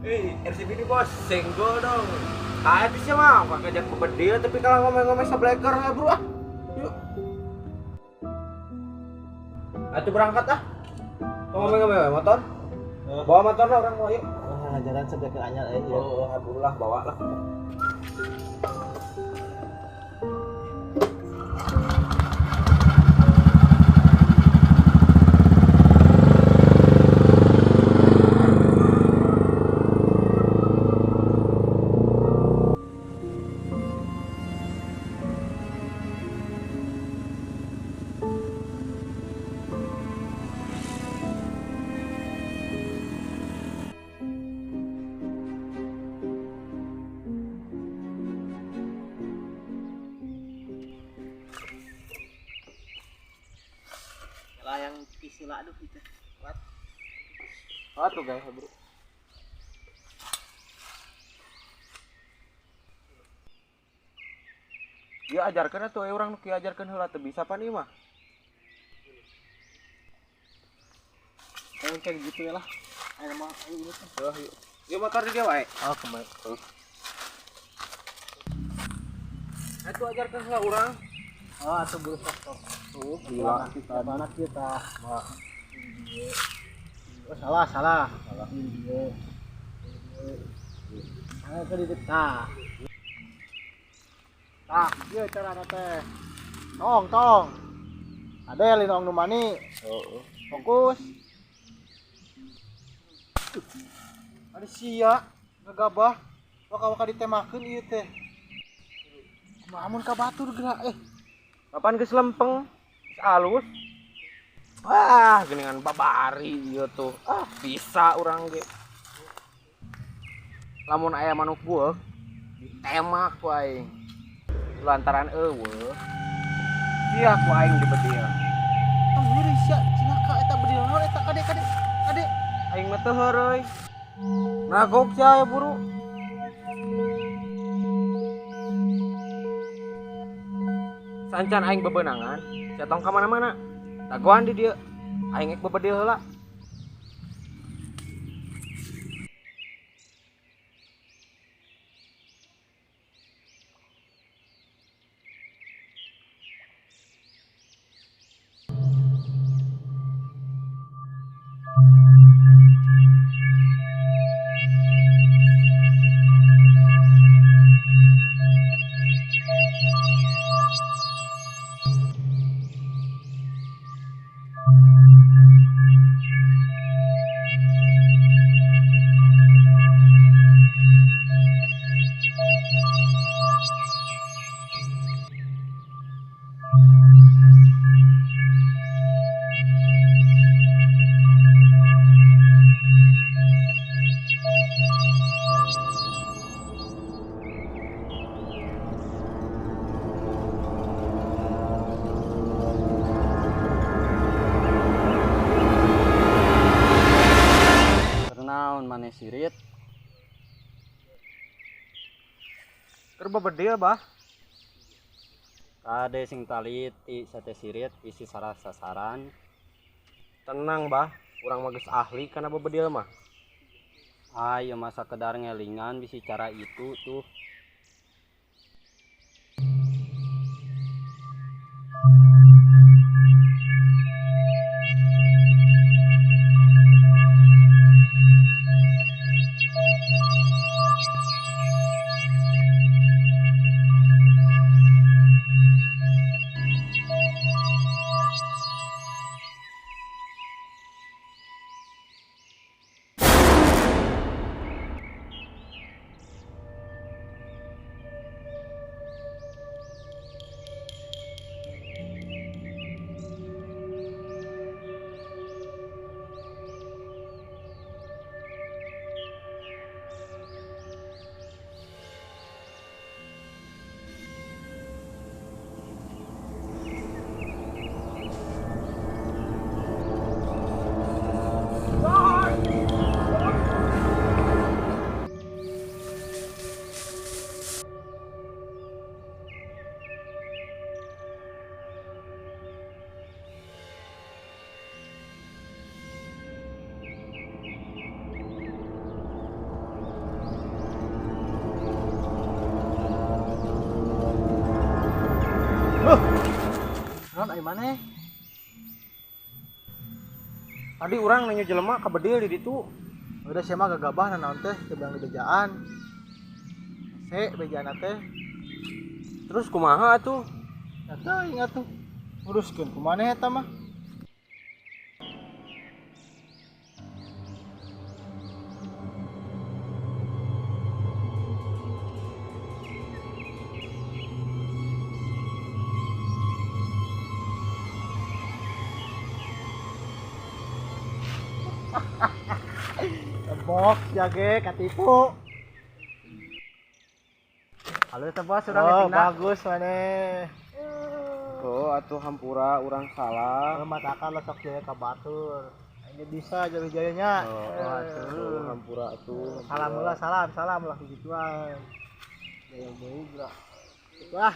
RCB ini bos, senggol dong. Ah, itu sih mah, pakai jak bebedil tapi kalau ngomong-ngomong sableker ya bro ah. Yuk. Atuh berangkat ah. Ngomong-ngomong motor. Bawa motor lah orang mau yuk. Oh, jalan sableker anyar aja. Oh, aduh lah bawa lah. Yang pisila aduh itu. What? Oh tuh guys, bro. Dia ajarkan atuh urang nu kieu ajarkeun heula teu bisa pan ieu mah. Kayak gitu ya lah. Ayo mah ayo ini tuh. Heuh, yuk. Ieu motor di dia wae. Oh, kembali. Atuh ajarkeun heula urang. Oh, atuh buru sok. Oh, gila kita mana kita. Oh, salah, salah. Salah. Salah ke di tah. Tah, ieu carana teh. Tong, tong. Ade linong nu mani. Heeh. Fokus. Ada sia ngegabah waka-waka ditemakeun ieu teh. Kumaha mun ka batur geura eh. Kapan geus lempeng? Alus. Wah, geningan babari ieu tuh. Ah, bisa urang ge. Lamun aya manuk bueuk ditemak ku aing. Lantaran eueuh. Sia ku aing dibedil. Tong heureuy sia, cilaka eta bedil naon eta kade kade. Kade. Aing mah teu heureuy. Nagok sia ya buru. Sancan aing bebenangan, sia tong ka mana-mana. Dagoan di dieu. Aing ek bebedil heula. Maneh sirit keur bebedil bah kade sing taliti sate sirit isi salah sasaran. Tenang bah, urang mah geus ahli kana bebedil mah. Ayo masa kedar ngelingan bisi cara itu tuh. Naon ai maneh? Tadi urang nanya jelema kabedil di ditu. Udah sia mah gagabah naon teh teu beang bejaan. Se bejana teh. Terus kumaha atuh? Ya teuing atuh. Uruskeun ku maneh eta mah. Tebok jage katipu. Halo teh bos urang Oh, etingna. bagus maneh. Oh, atuh hampura urang salah. Matakan lah sok jaya ka batur. Ini bisa jadi jayanya. Oh, atuh hampura atuh. Salam lah, salam, salam lah gituan. Jaya deui, bro. Wah.